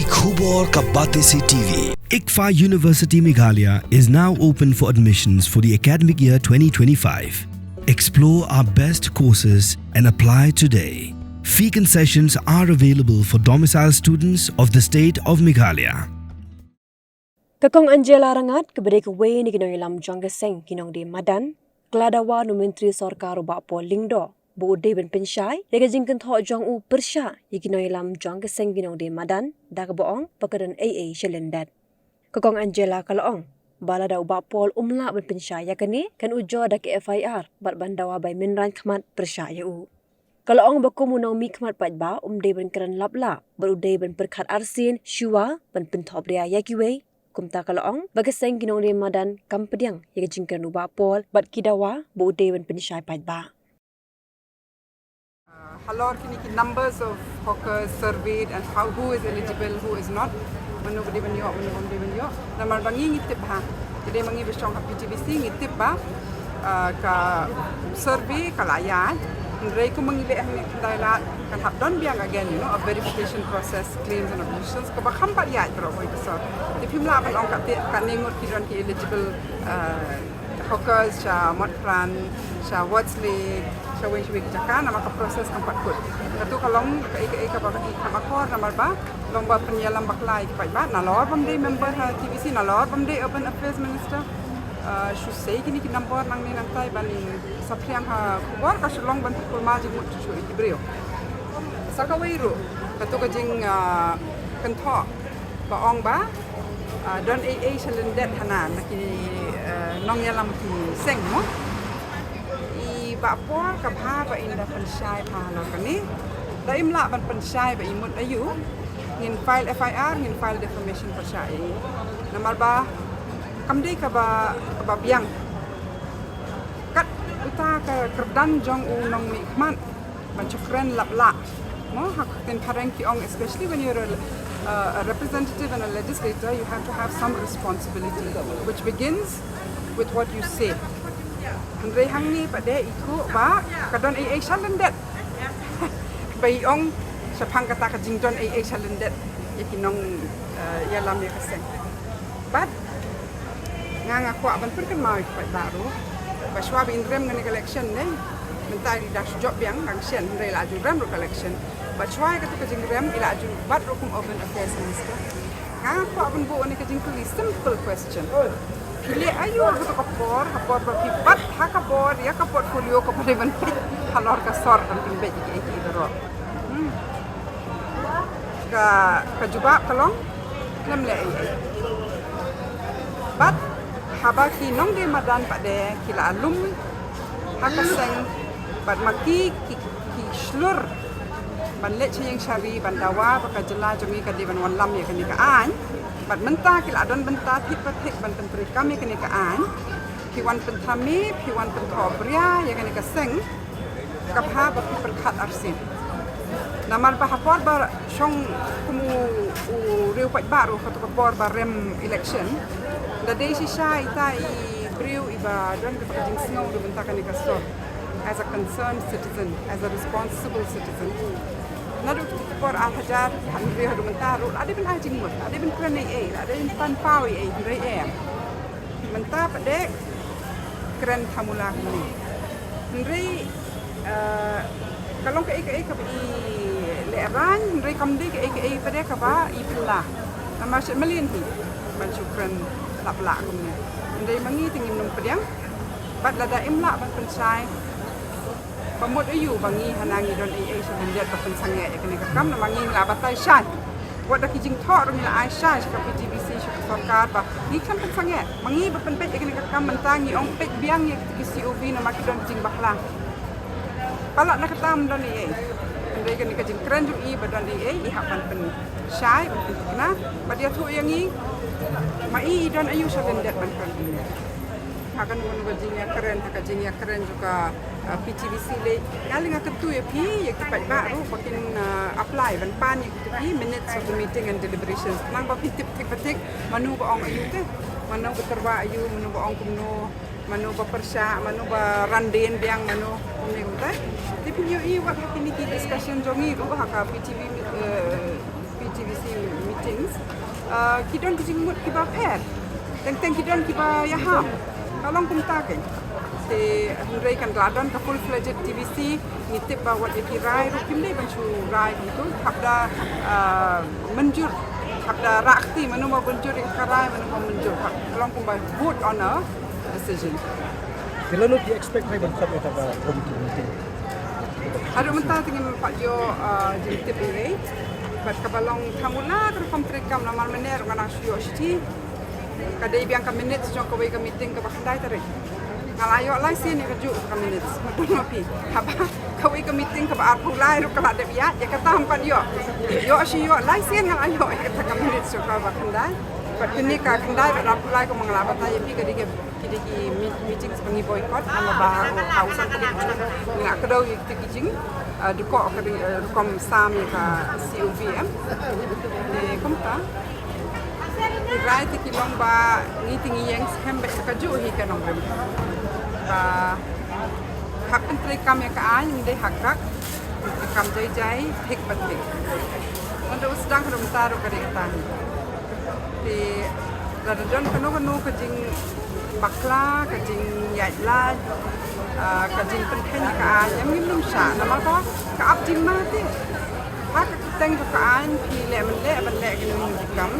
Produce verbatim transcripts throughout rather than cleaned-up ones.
Khubor ka Batesi T V. ICFAI University Meghalaya is now open for admissions for the academic year twenty twenty-five. Explore our best courses and apply today. Fee concessions are available for domicile students of the state of Meghalaya. Ka Kong Angela Rangat, kaba dei kawei na ki nongïalam jong ka seng ki nongdie madan, ka la dawa na u Myntri Sorkar u Bah Paul Lyngdoh ba u dei ban pynshai ïa ka jingkynthoh jong u pyrshah ïa ki nongïalam jong ka seng ki nongdie madan da kaba ong ba ka don ei ei sha lyndet. Ka Kong Angela ka la ong ba lada u Bah Paul um lah ban pynshai ïa kane, kan ujor da ka F I R bad ban dawa bai mynrang khmat pyrshah ïa u. Ka la ong ba kum u nongmihkhmat paidbah um dei ban kren lap lah bad u dei ban pyrkhat arsien shuwa ban pynthop ria ïa kiwei. Kumta ka la ong ba ka seng ki nongdie madan kam pdiang ïa ka jingkren u Bah Paul bad ki dawa ba u dei ban pynshai paidbah. Uh, halor kine ki numbers of hawkers surveyed and how, who is eligible, who is not, mano ba dei ban ïoh, mano ba dei ban ïoh. Namar ba ngi ngi tip ha, ki dei ma ngi ba shong ha P T B C, ngi tip ba uh, ka survey ka la ïaid. Hynrei kum ngi leh hangne, khyndai lad kan hap don biang again, you know, a verification process, claims and objections, kaba kham pat ïaid baroh kawei ka sor. Te phim lah ban ong katne ngut ki don ki eligible uh, hawkers sha Motphran, sha Ward's Lake, sha wei sha wei ki jaka, namar ka process kam pat kut. Katu ka long kaei kaei kaba ka i kham akor, namar ba long ba pynïalam bakla ïa ki paidbah, nalor bym dei member ha T B C, nalor bym dei Urban Affairs Minister. Uh, shu sei kine ki nombor nangne nangtai ban saphriang ha khubor, ka shu long ban pynkulmar jingmut shuh shuh ïa ki briew. Sa kawei ruh, katu ka jing uh, kynthoh ba ong ba uh, don ei ei sha lyndet hana na ki uh, nongïalam ki seng mo. I Bah Paul ka bha ba in da pynshai bha halor kane. Da im lah ban pynshai ba i mut aïu, ngin file F I R, ngin file defamation pyrshah ïa i. Namar ba kam dei kaba, kaba biang. Kat uta ka kyrdan jong u nongmihkhmat ban shu kren lap lah. Mo, ha ka ktien phareng ki ong, especially when you're a, uh, a representative and a legislator, you have to have some responsibility, which begins with what you say. Hynrei hangne pat de i thuh ba ka don ei ei sha lyndet. Ba i ong shaphang kata ka jingdon ei ei sha lyndet ïa ki nong, uh, ïalam ïa ka seng. Bad nga nga kwah ban pynkynmaw ïa ki paidbah ruh ba shuwa ba in rem kane ka election ne, mynta i da shu jop biang, nga shen hynrei la ju rem ruh ka election. Bad shuwa ïa katu ka jingrem i la ju bat ruh kum Urban Affairs Minister. Nga nga kwah ban buh kane ka jingkylli, simple question. Phi leh aïu ha katu ka por, ha por ba phi bat ha ka bor ïa ka portfolio kaba dei ban peit halor ka sor, ban pynbeit ïa kiei kiei baroh? Hmm. Ka, ka jubab ka long, lem leh ei ei. Bad haba ki nongdie madan pat de ki la lum ha ka seng, bad ma ki, ki, ki shlur ban leit sha ïing sha ri ban dawa ba ka jylla jong ngi ka dei ban wallam ïa kane ka aiñ. Bad mynta ki la don bynta thik pa thik ban pyntreikam ïa kane ka aiñ. Phi wan pynthame, phi wan pynthohbria ïa kane ka seng. Ka bha ba phi pyrkhat arsien. Namar ba ha por ba shong kum u, u riew paidbah ruh, katu ka por ba rem election, da dei shisha ita i briew iba don kata ka jingsngew na bynta kane ka sor, as a concerned citizen, as a responsible citizen. Naduh ka por ar hajar hynriew haduh mynta ruh la dei ban ai jingmut, la dei ban kren ei ei, la dei ban pan paw ei ei, hynrei em. Mynta pat de kren thamula kumne. Hynrei, eh, ka long kaei kaei kaba i lehraiñ, hynrei kam dei kaei kaei pat de kaba i phylla. Namar shet mlien hi ban shu kren lap lah kumne. Hynrei ma ngi te ngim nym pdiang. Bad lada im lah ban pynshai, ba mut aïu ba ngi hana ngi don ei ei sha lyndet ba pynsangeh ïa kane ka kam, namar ngi la batai shai. Wat da ki jingthoh ruh ngi la ai shai sha ka P T B C, sha ka sorkar ba ngi khlem pynsangeh. Ma ngi ba pynbeit ïa kane ka kam, mynta ngi ong peit biang ïa ki C O V namar ki don jingbakla. Palat na kata ym don ei ei. Hynrei kane ka jingkren jong i ba don ei ei, i hap ban pynshai, ban pynthikna bad ïathuh ïa ngi, ma i i don aïu sha lyndet ban kren kumne. Ha kano kano ka jingïakren, ha ka jingïakren jong ka, uh, P T B C lei, nga lei nga kyntu ïa phi, ïa ki paidbah ruh ba kin, uh, apply ban pan ïa ki minutes of the meeting and deliberations. Nang ba phi tip thik ba thik mano ba ong aïu te, mano ba tyrwa aïu, mano ba ong kumno, mano ba pyrshah, mano ba randien biang, mano kumne kumtai. Te phin ïohi wat ha kine ki discussion jong ngi ruh ha ka P T B, uh, P T B C meeting, Ah, ki don ki jingmut kiba pher. Teng teng ki don kiba ïaham. Ka long kumta kein. Te hynrei kan la don ka full fledged T V C, ngi tip ba wat ïa ki rai ruh kim dei ban shu rai kumtu. Hap da, ah, mynjur, hap da rah kti, mano ba mynjur ïa ka rai, mano ba mynjur. Hap long kumba vote on a decision. Te lano phi expect hi ban khot ïa kaba committee meeting? Haduh mynta te ngim pat ïoh, ah, jingtip ei ei. Bad kaba long tang u la ka rukom treikam namar mynne ruh nga nang shu ïoh shithi. Ka dei biang ka minutes jong kawei ka meeting kaba khyndai tarik. Nga la ïoh lai sien ïa kajuh ka minutes. Nga don ma phi. Haba kawei ka meeting kaba arphew lai ruh ka la dep ïaid, ïa kata ngam pat ïoh. Ïoh shi ïoh lai sien nga la ïoh ïa kata ka minutes jong kaba khyndai. Bad kine ka khyndai bad arphew lai kumba nga la batai ïa phi ka dei ka Ki dei ki meet-, meetings ba ngi boycott, namar ba, oh, ha u san tarik Jun ngi la kdew ïa ki jing, ah, dkoh ka dei, eh, rukom sam ïa ka C O V M. Te kumta, ki rai te ki long ba ngi te ngi ïeng skhem beit kajuh hi ka nongrim. Ba hap pyntreikam ïa ka aiñ, ym dei ha krak, kam jai jai, thik ba thik. Ngan da u sdang haduh mynta ruh ka dei kata hi. Te lada don kano kano ka jingbakla, ka jingïaid lait, ah, ka jingpynkheiñ ka aiñ, ngim nym shah, namar ba ka ap jingma te. Ha ka kyrteng jong ka aiñ phi leh ban leh, ban leh kino kino ki kam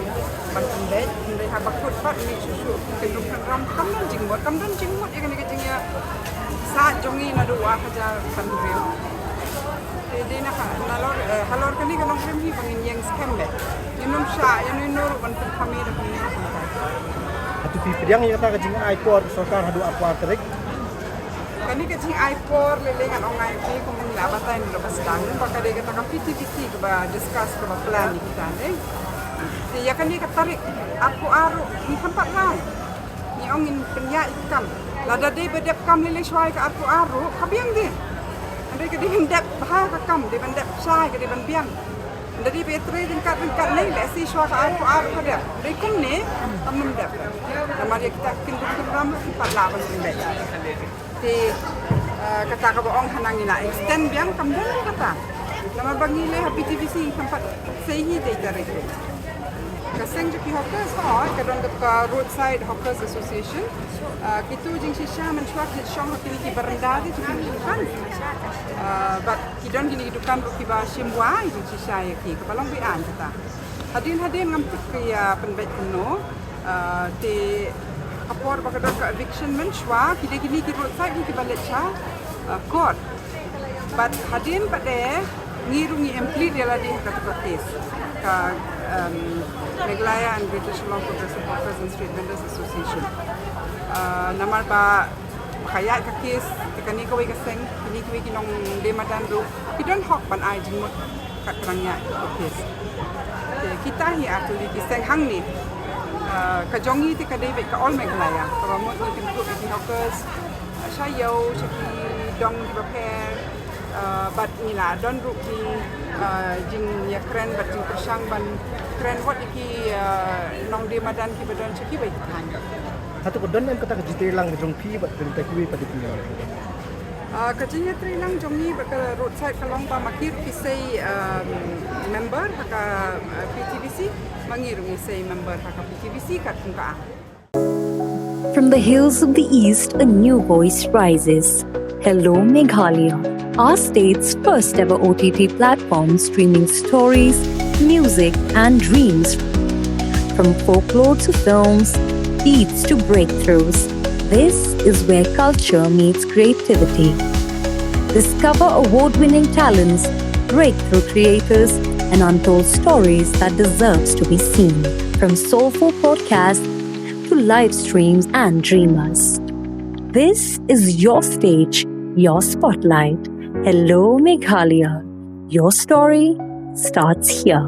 ban pynbeit, hynrei haba kut pat ngi shu shu ki kyndrum kyndram, kam don jingmut, kam don jingmut ïa kane ka jingïasaid jong ngi naduh ar hajar khathynriew. Te dei na ka, nalor, eh, halor kane ka nongrim hi ba ngin ïeng skhem beit. Ngin nym shah ïa uno uno ruh ban pynkham ïa ka nongrim. Hato phi pdiang ïa kata ka jingai por ka sorkar haduh arphew ar tarik? Kane ka jingai por lei lei ngan ong ïa phi kum ngi la batai naduh ba sdang ba ka dei kata ka P T V C kaba discuss kaba plan ïa kita, eh. Te ïa kane ka tarik arphew ar ruh ngim pat lai. Ngi ong ngin pynïaid ïa ka kam. Lada dei ba dep kam lei lei shuwa ïa ka arphew ar ruh, ka biang de. Hynrei ka dei ban dep bha ka kam, dei ban dep shai, ka dei ban biang. Lada dei ba trei ryngkat ryngkat lei lei shi shuwa ka arphew ar ruh ka dep. Hynrei kumne, kam nym dep. Namar ïa kita ki kyndrum kyndram ruh kim pat lah ban pynbeit. Te, eh, kata kaba ong hangne ngi la extend biang kam don kata. Namar ba ngi lei ha P T V C ngim pat sei hi te ïa ka rei. Ka seng jong ki hawkers, hooid, ka don ka Roadside Hawkers Association. Ah, kito jingshisha mynshuwa ki shong ha kine ki baranda te, ki dukan. Ah, bad ki don kine ki dukan ruh kiba shim wai jingshisha ïa ki, kaba long be-aiñ kata. Hadien hadien ngam tip ki ïa pynbeit kumno. Ah, te ka por ba ka don ka eviction mynshuwa, ki dei kine ki roadside hi kiba leit sha, ah, court. Bad hadien pat de ngi ruh ngi im plead ïa lade ha kata ka case. Ka, um, Meghalaya and Greater Shillong Progressive Hawkers and Street Vendors Association. Ah, namar ba ba ka ïaid ka case, te kane kawei ka seng, kine kawei ki nongdie madan ruh ki don hok ban ai jingmut katba dang ïaid ka case. Te kita hi artylli ki seng hangne. Ah, ka jong ngi te ka dei beit ka All Meghalaya, kaba mut ngi kynthup ïa ki hawkers, ah, sha ïew, sha ki dong kiba pher, ah, bad ngi la don ruh ki, ah, jingïakren bad jingpyrshang ban kren wat ïa ki, ah, nongdie madan kiba don sha kiwei ki thaiñ. Hato ka don em kata ka jingïatreilang ka jong phi bad ka jong kiwei pat ki? Ah, ka jingïatreilang jong ngi bad ka roadside ka long ba ma ki ruh ki sei, ah, member ha ka, ah, P T V C, ma ngi ruh ngi sei member ha ka P T V C katkum ka aiñ. From the hills of the East, a new voice rises. Hello Meghalaya, our state's first ever O T T platform streaming stories, music, and dreams. From folklore to films, beats to breakthroughs, this is where culture meets creativity. Discover award winning talents, breakthrough creators, and untold stories that deserves to be seen. From soulful podcasts to live streams and dreamers. This is your stage, your spotlight. Hello Meghalaya. Your story starts here.